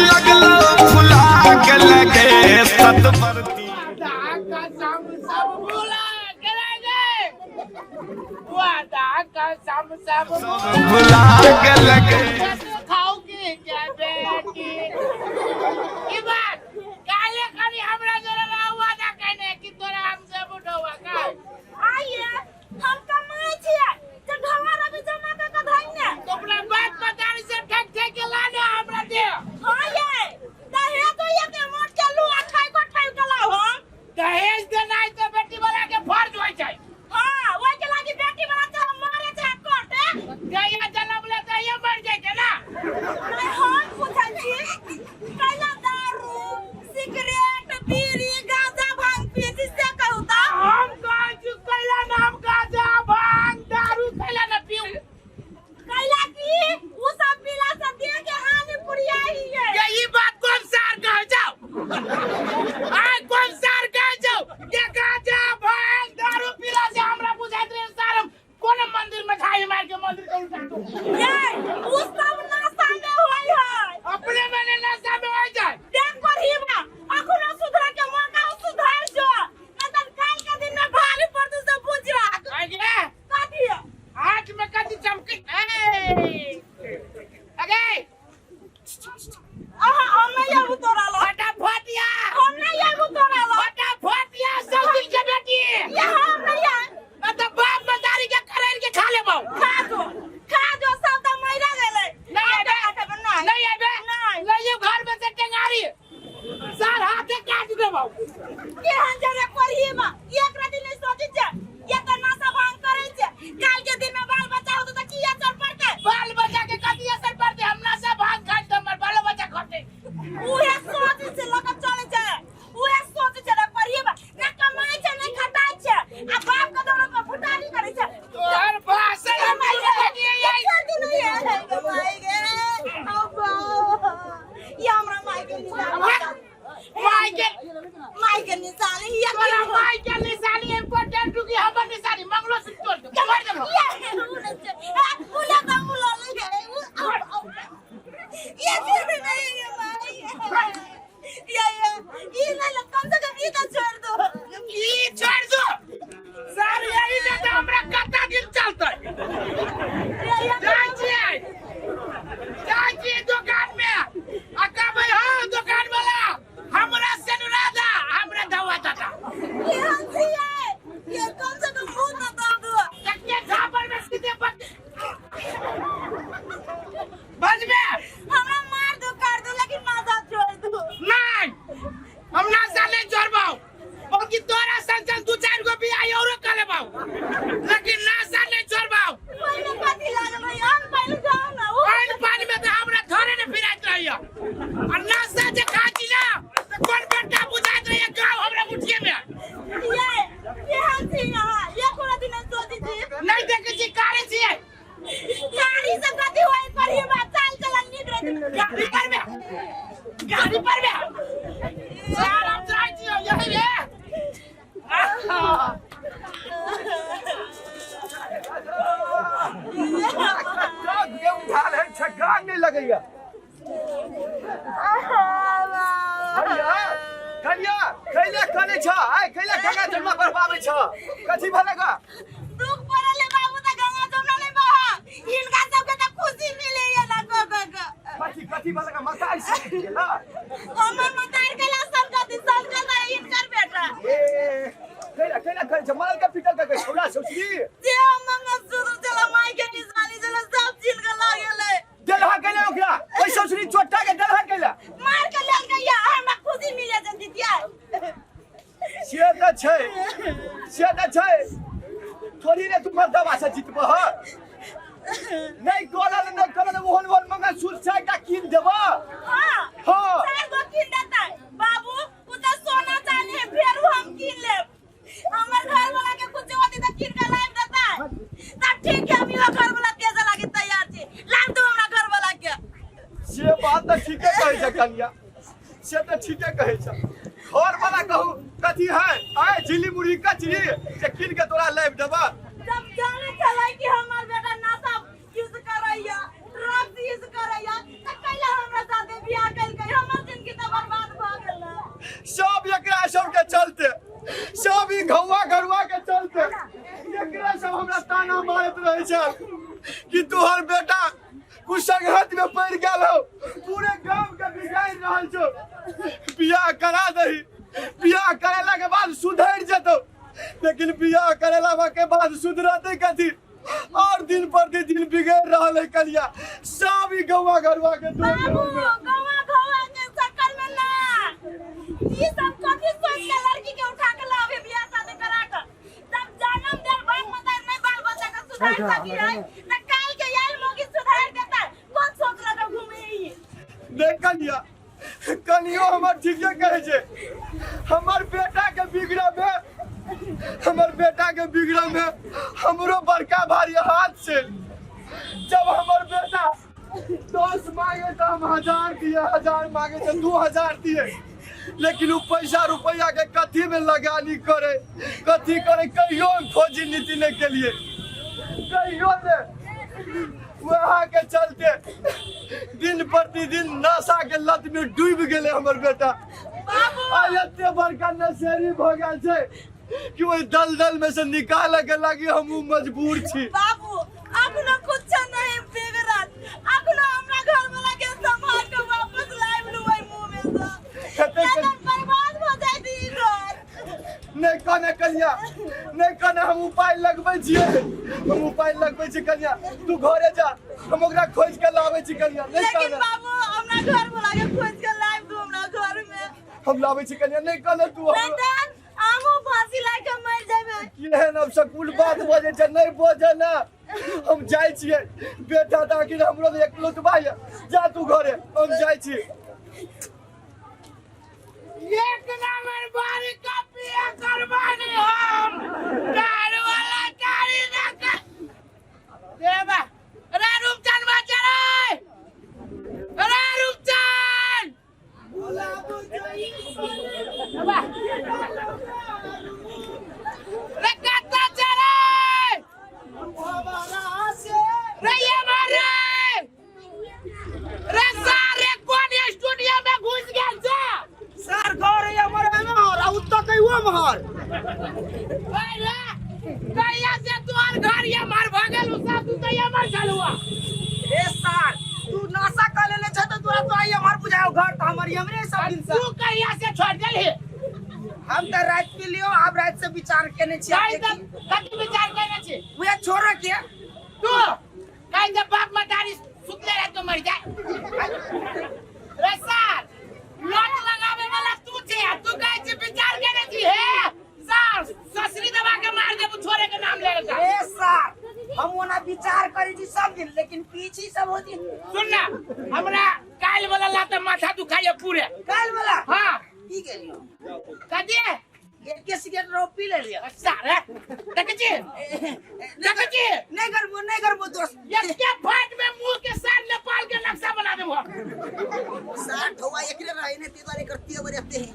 लगलो फुला के लगे सतबरती। कसम सब भुला गेलै गे, वादा कसम सब भुला के लगे। खाओ की के बेटी की बात काले खाली हमरा जोरे वादा कहने कि तोरा हम सब उठौआ काल। आइए हम कमाई छियै जे ढोआ रवि जमा कऽ के धइ ने। तो अपना बाप मतारी से ठक ठक के लाने हमरा दे। हाँ ये दहेज तो ये के मोट के लू आ खाइ को ठैल के लाउ हम। दहेज देनाइ तऽ बेटी वाला के फर्ज होइ छै। हाँ ओइ के लागी बेटी वाला चाहे मारे चाहे कटे। जहिया जनम ले तहिया मर जाइ छै ना। नहीं हम पूछै छी कैला दारू सिगरेट बीड़ी गांजा भांग पिए छी से कहू तऽ। हम कहै छी कैला नाम गांजा भांग दारू कैला ना पीऊ। कैला की उ सब पीला से देह के हानि पुरियाही है। ये ई बात कोन सार कहै छौ? आइ कोन सार कहै छौ? ये गांजा भांग दारू पीला से हमरा बुझाइत रहे सार हम कोन मंदिर में झाई मार के मंदिर के उल्टा दू। ये उ सब नशा में होय है। अपने मने नशा में हो जाए। देख पर अखनो सुधरे के मौका हो, सुधार जो नहीं तो काल के दिन में भारी पड़तू से बुझ राख। आगे कथी हाथ में कथी चमकी? ए अगे अहाँ हम नहीं आबू तोरा लग। फटाफट या। हम नहीं आबू तोरा लग। फटाफट या सब दिन के बेटी। ये हम नहीं आए। मतलब बाप मदारी के करैल के खा लेबौ। खा जो खा जो सब तऽ मरि गेलै। नहीं आबे। नहीं। नहीं आबे। नहीं। लइयो घर में से टेंगारी सार हाथे काट देबौ। केहन जे रे कोढ़ीबा एक राति नहीं सोचै छै ये तऽ नशा भांग करै छै, काल के दिन में बाल बच्चा होतै तऽ की असर पड़तै? बाल बच्चा के कथी असर पड़तै? हम नशा भांग खाइ तऽ हमर बालो बच्चा खतै। उहे सोचै छै लऽ कऽ चलै छै, उहे सोचै छै रे कोढ़ीबा ना कमाइ छै ना खटाइ छै आ बाप के दौड़ पर फुटानी करै छै। तोहर भाषण हम नहीं देखिए। ये छोड़ दे नहीं है माई गे अब्बा ये हमरा माई के निशानी। माई के माई के निशानी ये। तोरा माई के निशानी इम्पोर्टेंट टू कि हमर निशानी? मंगलो से तोड़ दे मार देबो। ये उ उ ले तो उ ले ले उ ये फिर भी नहीं है माई ये ये नहीं, कम से कम ये तो छोड़ दो। ई छोड़ दो सर, यही ले तो हमरा कत्ता दिन चलतै। जाइ छियै, जाइ छियै दुकान में आ कहबै हँ दुकान वाला हमरा सेनुरा दा हमरा दवा दादा। केहन छियै ये? कम से कम मुंह तो दऽ दो। तकिया झापर में सीधे बज बजबे। हमरा मार दो काट दो लेकिन नशा छोड़ दो। नहीं, हम नशा नहीं छोड़बौ, बल्कि तोरा संग संग दू चार गो बियाह औरो कर लेबौ लेकिन नशा नहीं छोड़बौ। ओहिमे कथी लागल रही हम पहिले जाउ ना उ पानि पानि में तऽ हमरा थोड़े ने फिराइत रहैया आ नशा जे खा छी ना तऽ कोन बड़का बुझाइत रहैया गाँव हमरा मुठिये में। ये केहन छी अहाँ? एको रति नहि सोचै छी। नहीं देखै छी कारी छियै। गाड़ी से कथी होई करी बात चाल चलन नीक रहै। गाड़ी पर में, गाड़ी पर में सर हम जाइ छियै यही रे। आहा। के उठा ले छक्का नहीं लगैया। कनिया, कनिया, कैला कने छ आइ? कैला गंगा जमुना बहबाबै छ? कथी भले गा? दुख पड़ल है बाबू त गंगा जमुना नहीं बहा, हिनका सबके त खुशी मिलैया ना क क क। कथी कथी भले गा? मताई से गेला हमर मतार के ला संगति संगत है हिनकर बेटा। ए कैला कैला करै छ? मरल के पिटल के छौड़ा छौड़ी जे हम मंगलसूत्र चला माई के निशानी चला सब छीन के ला गेलै। देलहा कैला ओकरा ओइ ससुरी चोट्टा के? देलहा कैला? मार के लेल गैया, हमरा खुशी मिले छै दितिया। से तऽ छै, से तऽ छै। थोड़ी ने तुमर दवा से जीतबह। नहीं करल, नहीं करल। ओहन ओहन मंगलसूत्र चारिटा कीन देबह। हाँ। हाँ। चार गो कीन देतै बाबू? उ तऽ सोना चांदी है, फेरू हम कीन लेब। हमर घर वाला के कुछ होती तऽ कीन के लाइब देतै तब ठीक है। हम इहो घर वाला तेज लागी तैयार छी, लाइब दो हमरा घर वाला के। से बात तऽ ठीके कहै छै कनिया, से तऽ ठीके कहै छै। घर वाला कहू कथी है आय झिल्ली मुरही कचरी जे कीन के तोरा लाबि देबह? जब जाने छलै कि हमर बेटा नशा यूज करैया, ड्रग्स यूज करैया। मारैत रहै छै कि तोहर बेटा कुसंगत में पड़ गेल हो, पूरे गांव के बिगाड़ रहल छौ। बियाह करा दही, बियाह करेला के बाद सुधर जेतौ, लेकिन बियाह करेला के बाद सुधरते कथी? और दिन प्रतिदिन बिगड़ रहल है कलिया, सब ई गौवा घरवा के दोष है बाबू ओमे। गवा घवा के चक्कर में ना ई सब कथी सोच के लड़की के उठा के लावे बियाह शादी करा के तब जन्म देल बाप मतार नहीं बाल बच्चा के सुधार सकी है त काल के यार मोगी सुधार देता। कौन सोच लगा घूमे ई? देख कलिया, कनियो हमर ठीके कहै छै, हमर बेटा के बिगड़े में, हमर बेटा के बिगड़े में हमरो बड़का भारी हाथ छै। जब हमर बेटा 10 मांगे तो हम 1000 दिए, 1000 मांगे तो 2000 दिए, लेकिन वो पैसा रुपया के कथी में लगानी करे, कथी करे, कहियो हम खोजी नीति नहीं के लिए, कहियो ने। वहाँ के चलते दिन प्रतिदिन नशा के लत में डूब गेले हमर बेटा। आइ एते बड़का नशेड़ी भ गेल छै कि ओहि दलदल में से निकाले के लागी हमहूँ मजबूर छी। बाबू अखनो कुछ नहीं बिगड़त, अखनो हमरा घर वाला के संभाल के वापस लाइब लुबै मुंह में से, कते के- नहीं बर्बाद हो जाइत ई घर। नहीं कने कन्या, नहीं कने, हम उपाय लगबै छियै, हम उपाय लगबै छियै कन्या, तू घरे जा, हम ओकरा खोज के लाबै छी कन्या। नहीं लेकिन कने बाबू हमरा घर वाला के खोज के लाइब दू हमरा घर में। हम लाबै छी कन्या, नहीं कने तू नहीं तहन हमहूँ फांसी लाग के मर जेबै। केहन अब सकूल बात बजै छै, नहीं बजै ना, हम जाइ छियै बेटा, तऽ आखिर हमरो तऽ एक लोटबा यऽ, जा तू घरे, हम जाइ छी। एक नंबर बारी का पिया करबानी हम दारू वाला तारी ना कर देवा। अरे रूपचंद बच्चा रे, अरे रूपचंद रे, कत्ता चले रे, ये मार रे रे सारे कोन स्टूडियो में घुस गेल छे? सर घर है हमर एमहर आ उत्तर कहियो एमहर। अरे कहिया से तोहर घर ये मार भगल, उ सब तू तो ये मार चलुआ। ए सर तू नशा कर लेले छ त तोरा तो आई हमर बुझाओ घर त हमर हमरे सब दिन से। तू कहिया से छोड़ देलही? हम त रात पी लियो, आब रात से विचार केने छी। काहे त कथी विचार केने छी? उहे छोड़ के तू काहे जब बाप मतारी सुतले रहे तो मर जाए रे सर, लत लगावे वाला तू छे, तू काहे छी विचार केने छी? हे सर ससरी दबा के मार देबू, छोड़े के नाम ले लेता। ए सर हम ओना विचार करै छी सब दिन, लेकिन पीछी सब होती। सुन ना, हमरा काल वाला लाते माथा दुखाइए पूरे। काल वाला? हाँ। पी गेलियो। कथी? एके सिगरेट रो पी ले लियो। अच्छा रे, देखै छी, देखै छी। नहीं करबो, नहीं करबो दोस्त। एके फाट में मुंह के साथ नेपाल के नक्शा बना देबो। सर ठौआ एकरे रहे ने ते द्वारे करती है रहते हैं।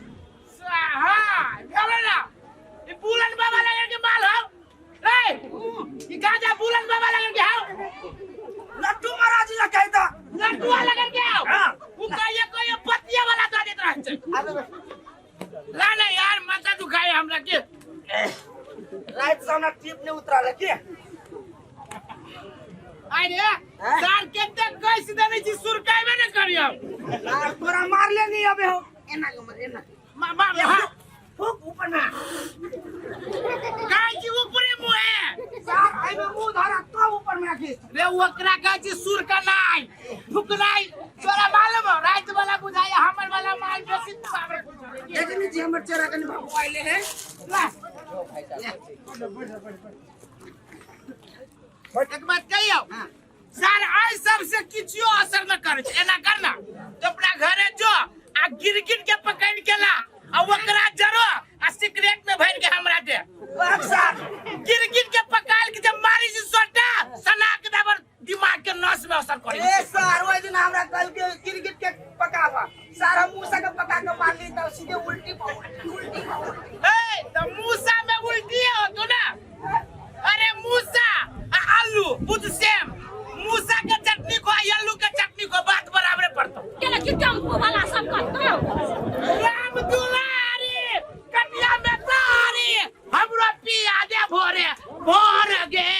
हाँ, भेलै ना। ई बुलन बाबा लगन के माल हौ। रे, ई गांजा बुलन बाबा लगन के हौ। लट्टू महाराज जी कहता। लट्टुआ लगन के हौ। हाँ। उ कहियो कहियो पतिया वाला दऽ देत रहै छै। ला ना यार, माथा दुखाए हमरा के। रात से हमरा टिप नहीं उतरल के। अरे सर केते कैस देने छी, सुरकाइबे ने करियो। यार तोरा मारले नहीं अबे हो। एना के मार, एना। मार, मार, हाँ। फूक ऊपर में। काहे छी ऊपरे मुहे? सर आई में मुंह धरा तब ऊपर में आके। रे ओकरा कहै छी सुरकनाइ, फुकनाइ, तोरा मालूम हो रात वाला बुझाइ हमर वाला माल बेसी पावर। देखनी जी हमर चेहरा कनी भगवाइले है। ला। एक बात कहियो सर, आई सबसे किछियो असर न करे छै। एना कर ना तो अपना घरे जो आ गिरगिट के पकड़ के ला आ ओकरा जरो आ सिगरेट में भर के हमरा दे। बाप सर गिरगिट के पकाल के जब मारी छी सोटा सना के दाबर दिमाग के नस में असर करे। ए सर ओइ दिन हमरा कल के गिरगिट के पकावा सर, हम मूसा के पका के मार ली तब सीधे उल्टी उल्टी। ए त मूसा में उल्टी हो तो ना। अरे मूसा आ आलू बुझ सेम, मूसा के चटनी को आलू के चटनी को बात बराबरे पड़तो। केना कि टेम्पू वाला सब कतौ। राम दुलारी कटिया में तारी हमरो पिया दे भोरे भोर गे।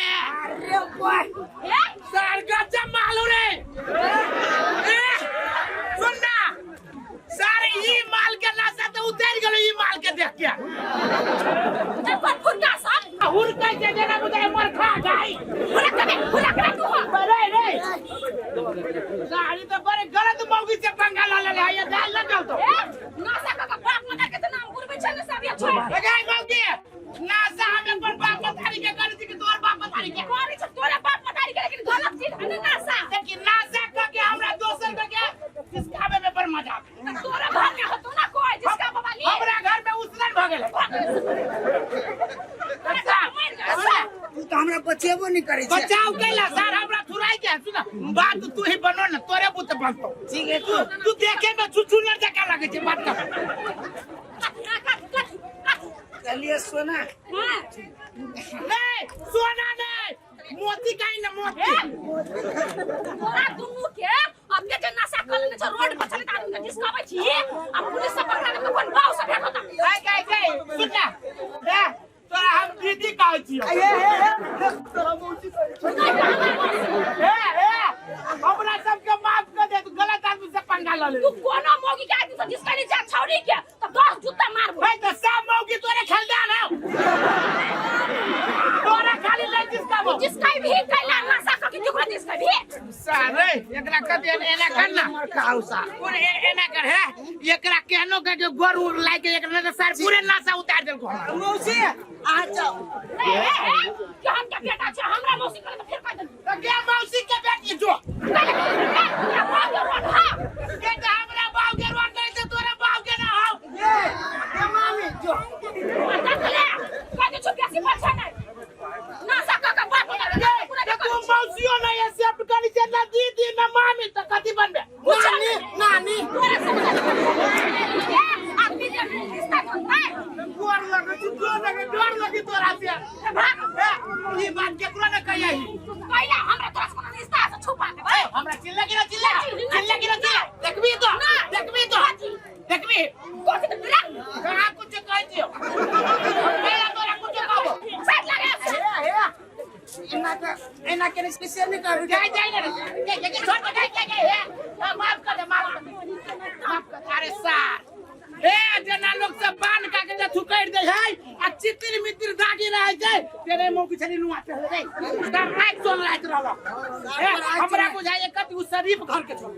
वाह ए सर गजब मालू रे। ए, सुन ना सर, ई माल के नशा तो उतर गेलो ई माल के देख के। ए पर फुर्का सब हुरकै छै जेना बुझाय मर खा गाय। हुलक दे, हुलक दे तू। रे रे सारी तो बड़े गलत मौगी से पंगा ला ले है, ये दाल लगल तो। ए नशा का बाप मदर के तो नाम गुरबे छै ने सब ये छोड़। लगाई मौगी नासा हम अपन बाप मतारी के करै छी कि तोर बाप मतारी के? करै छै तोरे बाप मतारी के, लेकिन गलत चीज है ने नशा। लेकिन नासा क के हमरा दोसर क के जिसकाबे में पर मजा आवे। त तोरे घर में होतो ना कोई जिसका बाबा लिए। हमरा घर में उसलन भ गेलै। तू तऽ हमरा बचेबो नहि करै छै। बचाव कैला सर हमरा थुराई के सुन बात तू ही बनो न तोरे बुत बनतो। ठीक है। तू तू देखे में छुछुनर जका लगे छै बात कर। कथी कथी कथी? कहलिए सोना। हां। नहीं सोना नहीं, मोती काई ना मोती। तोरा दुनू के अबके जे नशा कर लेने छै रोड पर चलैत आदमी के जिसकाबै छी आ पुलिस सब पकड़ा के कोन बाव से भेट होता। गाय गाय गाय सुन ना, ए तोरा हम दीदी कहै छियौ। ए ए ए तोरा मौसी कहै छै। ए ए हमरा सबके माफ कर दे, तू गलत आदमी से पंगा ल ले। तू कोनो मौगी के आदमी से जिसका नहीं जा छौड़ी के तो 10 जूता मारबो। भाई तो सब मौगी तोरे खानदान हौ, तोरा खाली नहीं जिसका वो। जिसका भी कैला नशा कर के केकरो जिसका भी। सारे एकरा कर दे, एना कर ना खाउ सार। पूरे एना कर है, एकरा केहनो के जो गोर उर लाइ के एकरा तो सर पूरे नशा उतार देलको हमरा। मौसी आ जाओ। ए ए ए कि हम के बेटा छै हमरा मौसी करे तो फिर कह देलू। तो के मौसी के बेटी जो तोरा बाप के रोड हा। के तो हमरा बाप के रोड नहीं तो तोरा बाप के ना हो। ए ए मामी जो देख ले कह दे छुपिया सी पर छै नहीं नशा कर के बाप के पूरा ते तू मौसियो नहीं एक्सेप्ट करी छै ना दीदी ना मामी त कथी बनबे? नानी नानी तोरा सब ए आदमी जे रिश्ता करतै। गोर लगे छी, गोर लगे, डर लगे तोरा से। भाग। ए, ई बात केकरो ने कहियही। कैला हमरा तोरा से कोनो रिश्ता से छुपा देबै। हमरा चिल्ला के ना चिल्ला, चिल्ला के ना चिल्ला। देखबी तो, देखबी तो, देखबी। कोसी तो रख। कहाँ कुछ कहै छियौ? कैला तोरा कुछ कहबो? साइड लगे। हे हे एना के एना के से नहीं करू। जाय जाय ना रे। के के छोड़ दे, जाय जाय जाय। हे, माफ कर दे, माफ कर दे, माफ कर दे। अरे सार ए जेना लोग सब बान का के जे थुकैर दे है आ चितिर मितिर दागी रहै छै तेरे मौकी छली नुआ चल रे सर रात सोन रात रहल। ए हमरा बुझाय कति उ शरीफ घर के छोड़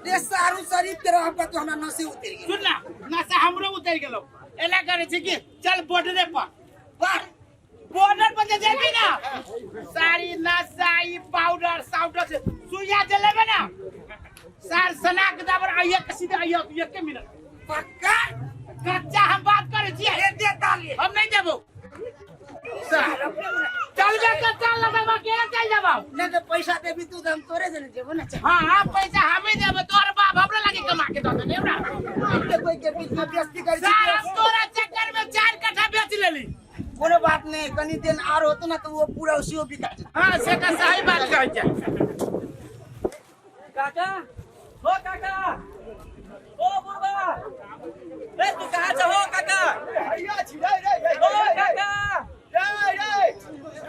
रे सारू शरीफ के रह पर तो हमरा नशे उतर गेल। सुन ना नशा हमरो उतर गेलो। एना करे छै कि चल बॉर्डरे पर, पर बॉर्डर पर जे जेबी ना सारी नशा ई पाउडर साउडर से सुइया जे लेबे ना सार सना के दाबर आइए के सीधे आइए एक के मिनट पक्का कच्चा हम बात करे छियै। ए दे ताली हम नहीं देबो सार। चलबे के चल लगबा के चल जाबो। नहीं तो पैसा देबी तू तो हम तोरे देने जेबो ना। हां हां पैसा हमें देबो, तोर बाप हमरा लागे कमा के दो दे हमरा। के कोई के बीच में बेइज्जती करै सार छी। हम तोरा चक्कर में 4 कट्ठा बेच लेली। कोनो बात नहीं, कनी दिन आर होतो ना तो वो पूरा उसी बिका जेतै। हां से का सही बात कहै छै। काका हो काका ओ बुढ़बा ए तू कहाँ छ हो काका? हैया छी रे रे रे ओ रे काका रे रे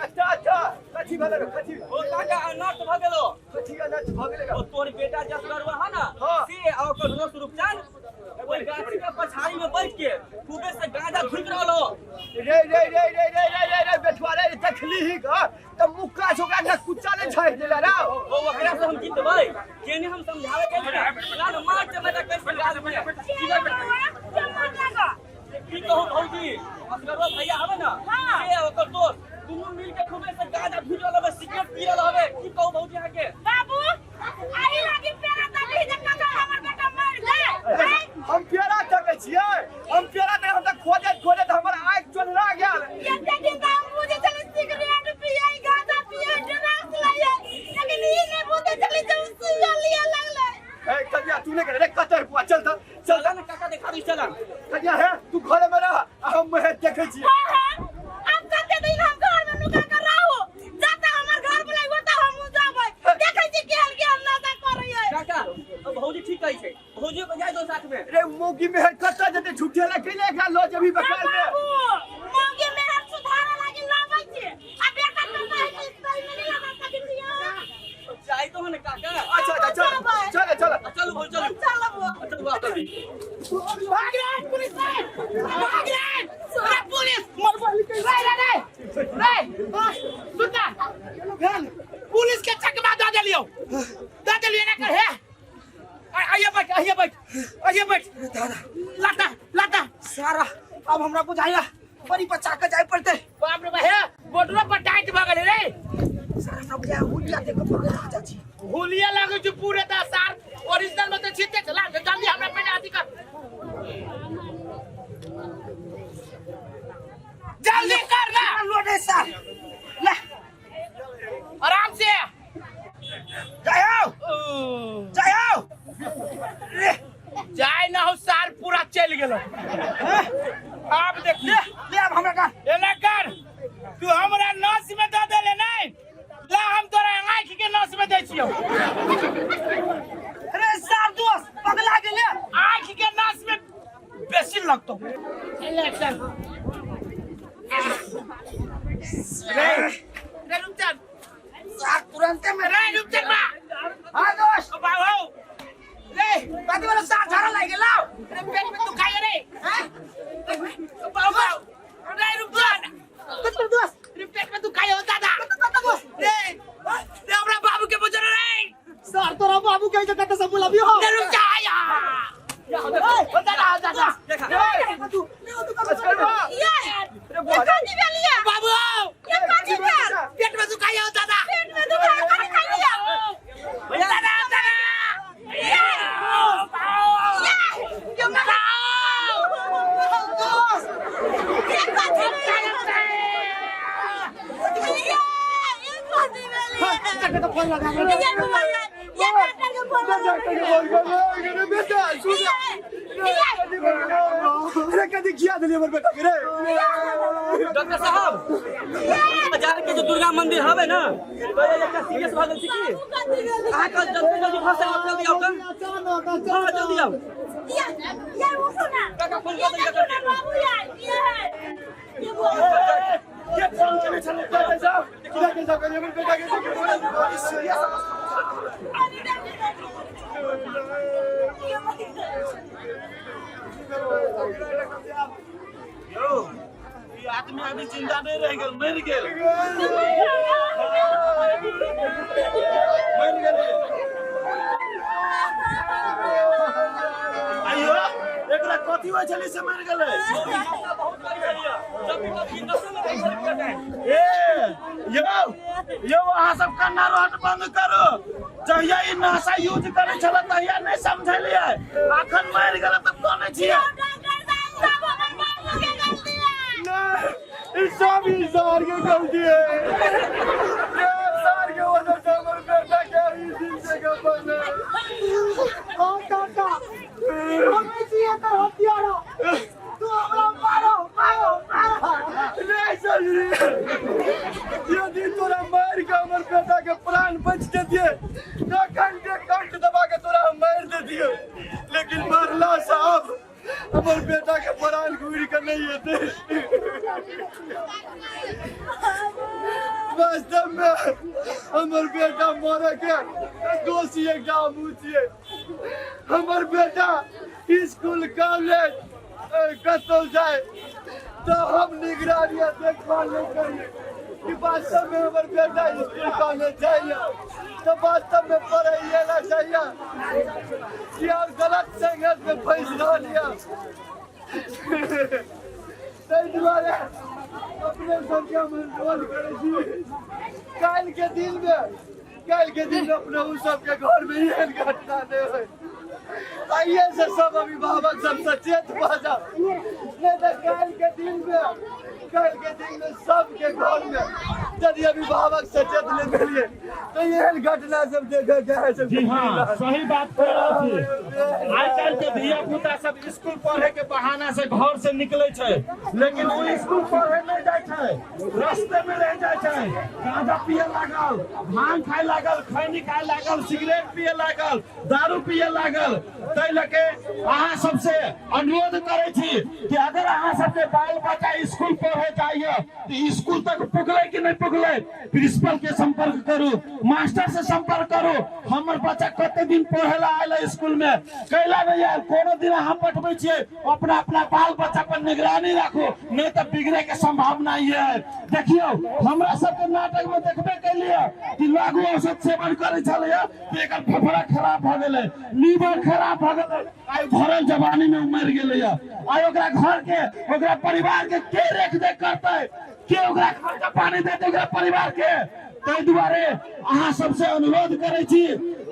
अच्छा अच्छा कथी भेलै रे कथी? ओ काका अनर्थ भ गेलो। कथी अनर्थ भ गेलै? ओ तोर बेटा जसगरुआ है ना हाँ। से आ ओकर दोस्त रूपचंद ओइ गाछी के पछाड़ी में बैठ के खूबे से गांजा धुक रहल हो। रे रे रे रे रे रे रे रे बेटुआ रे देखली ही ग त मुक्का छोकरा न कुच्चा ने छाड़ देला रे। ओ ओकरा से हम जीतबै केने हम समझावे के ना ना मार चमेटा कैसे गाल में की कहू भौजी असगरुआ भैया हवे ना से ओकर दोस्त दुनू मिल के खूबे से गांजा धुक रहल हवे, सिगरेट पी रहल हवे। की कहू भौजी अहाँ के? बाबू आही लागी पेरा तली जे काका हमर बेटा मर गेल। हम पेड़ा तकै छियै, हम पेड़ा तक हम त खोजैत खोजैत हमर आँखि चोन्हरा गेल। एते दिन तऽ हम बुझै छली सिगरेट पियै, गांजा पियै, ड्रग्स लैयै, लेकिन ई नहि बुझै छली जे उ सुइया लिअ लगलै। ए कन्या तू नहि करे रे कतै बुआ चल त चल चला ना काका देखा दी चला। कन्या हे तू घरे में रह आ हम हे देखै छियै। हाँ हाँ आब कते दिन हम घर में नुका कर रहू, जाता हमर घर बोलाइबो त हमहूँ जाबै, देखै छी केहन केहन नशा करैयै। काका अब भौजी ठीक कहै छै, भौजियो के जाय दो साथ में। रे मौगी में कतऽ जेतै झूठे ला केले एकरा लऽ जेबही बकाल में। बाबू मौगी में हर सुधारे लागी लाबै छी आ बेटा के कहै छी सही में नहीं लगा सकी आओ जल्दी। भाग रे पुलिस रे, भाग रे, अरे पुलिस रे रे रे रे, सुन ना, पुलिस के चकमा दे देलियो, दे देलियो ना कर हे। आइए बैठ, आइए बैठ, आइए बैठ। दादा। लाता लाता। सारा अब हमरा बुझाइया बड़ी बचा के जाए पड़ते। बाप रे बा, हे बॉर्डर पर टाइट भऽ गेलै रे। सारा हमरा बुझाइया हुलिया देख के पकड़ राजा जी। हुलिया लागै छै पूरे दा सार, ओरिजिनल में तऽ छिते चला जल्दी हमरा पहिने अथी कर, जल्दी कर ना। लोड है सार, ले। आराम से। जाओ जाओ रे। जाय ना हो सार, पूरा चलि गेलो। आब देख। ले ले, अब हमरा कर। एना कर, तू हमरा नस में दऽ देले नहीं ला, हम तोरा आँखि के नस में दै छियौ। अरे सार दोस्त पगला गेले। आँखि के नस में बेसी लगतौ। ले चल रे रे, रुक चल। सार तुरंते में। रे रुक चल बा। हां दोस्त। बाबू रे। कथी वाला सार झाड़ा लागि गेल? अरे पेट में दुखाई रे। हैं? बाबू रे, रुक चल। कथी दोस्त? रे पेट में दुखाई हो दादा। कथी दोस्त? रे रे, हमरा बाबू के बुझल रे। सार तोरा बाबू के जगह से बोलाबी हो। रे रुक जा या ओ दादा, ओ दादा। देखा। तू तू। ये ये कथी भेल ये? बाबू। ये कथी भेल? पेट में दुखाई हो दादा। पेट में दुखाय, कथी खाइ लिया? दादा दादा। ये ये दोस्त। ये कथी भेल ये? ये कथी भेल ये? डॉक्टर के फोन लगा। ये भैया, ये डॉक्टर के फोन लगा। डॉक्टर के फोन कर रे बेटा, सुन। ये ये अरे कदी किया देलियै हमर बेटा के रे? डॉक्टर साहब, बाजार के जो दुर्गा मंदिर हवे ना, तो ये एकटा सीरियस भऽ गेल छै की। कथी भेल? अहाँ के जल्दी जल्दी भऽ सके जल्दी आउ तऽ। हाँ, जल्दी आउ। ये ये उठो ना। काका फोन ये कर दिया। देखो ना बाबू यार, ये है ये बोल। के फोन केने छलै? डॉक्टर साहब, डॉक्टर साहब, कनी हमर बेटा के देखियौ, सीरियस अवस्था। अरे डॉक्टर, ये यौ, ई आदमी अभी जिंदा नहीं रह गेल, मरि गेल, मरि गेल। आइयो एकरा कथी होइ छलै से मरि गेलै? नशा बहुत करै छलियै, जब भी कभी नशे में रहै छलै पूरा टाइम। ए यौ यौ, अहाँ सब कन्ना रोट बंद करू। जहिया ई नशा यूज करै छलै तहिया नहि समझलियै, अखन मरि गेलै तब कनै छियै? डॉक्टर साहब, सब हमर बाबू के गलती है। नहीं, ई सब ई सार के गलती है। ये सार के वजह से हमर बेटा के ई दिन जगह बने। हां काका, हम छियै तऽ हथियारा, तू हमरा मारो मारो मारो। नहीं सजरी, यदि तोरा मार के हमर बेटा के प्राण बच देतिए तो कंठ कंठ दबा के तोरा हम मार देतिए, लेकिन मारला साहब हमर बेटा के प्राण घूर के नहीं एते। वास्तव में हमर बेटा मरे के दोषी एकटा हमहूँ छियै। हमर बेटा स्कूल कॉलेज कतौ जाए तऽ हम निगरानी आ देखभाल नहि करियै कि वास्तव में हमर बेटा स्कूल कॉलेज जाइए तऽ वास्तव में पढ़ैए ला जाइए कि और गलत संगत में फंसि रहल यऽ। ताहि दुआरे अपने सबके हम अनुरोध करै छी, काल्हि के दिन में, काल्हि के दिन अपने ओ सबके घर में एहन घटना नहि होय। आइए से सब अभिभावक सब सचेत भऽ जाओ, नहीं तऽ काल्हि के दिन में, काल्हि के दिन में सबके घर में यदि अभिभावक सचेत नहि भेलियै तऽ एहन घटना सब देखै के है सब। जी हाँ, सही बात कह रहल छी। आइ काल्हि के धिया पुता सब स्कूल पढ़े के बहाना से घर से निकले छै, लेकिन ओ स्कूल पढ़े नहीं जाइ छै, रास्ते में रह जाइ छै। गांजा पिए लागल, भांग खाए लागल, खैनी खाए लागल, सिगरेट पिए लागल, दारू पिए लागल। ताहि लके अहाँ सबसे अनुरोध करै छी कि अगर अहाँ सबके बाल बच्चा स्कूल पढ़े पढ़े जाइए तऽ स्कूल तक पुगलै कि नहि पुगलै, प्रिंसिपल के संपर्क करू, मास्टर से संपर्क करू। हमर बच्चा कते दिन पढ़े ला आयल स्कूल में, कैला नहीं आयल? कोनो दिन अहाँ पठबै छियै, अपना अपना बाल बच्चा पर निगरानी राखू, नहीं तऽ बिगड़े के संभावना ये है। देखियौ, हमरा सबके नाटक में देखबे कैलियै कि लागू औषध सेवन करै छलैया तऽ एकर फेफड़ा खराब भऽ गेलै, लीवर खराब भऽ गेलै, आइ भरल जवानी में मरि गेलैया। आइ ओकरा घर के, ओकरा परिवार के के रेख देख करतै, के ओकरा खर्चा पानी देतै ओकरा परिवार के? ताहि दुआरे अहाँ सबसे अनुरोध करै छी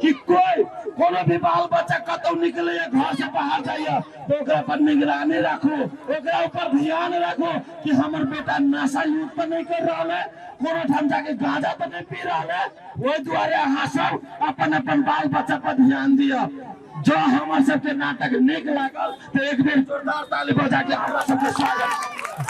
कि कोई कोनो भी बाल बच्चा कतौ निकलैया, घर से बाहर जाइया, तऽ ओकरा पर निगरानी राखू, ओकरा ऊपर ध्यान राखू कि हमर बेटा नशा युक्त तऽ नहि कर रहल है, कोनो ठाम जाके गांजा तऽ नहि पी रहल है। ओहि दुआरे अहाँ सब अपन अपन बाल बच्चा पर ध्यान दिअ। जो हमर सबके नाटक नीक लागल तऽ एक बेर जोरदार ताली बजा के हमरा सबके स्वागत।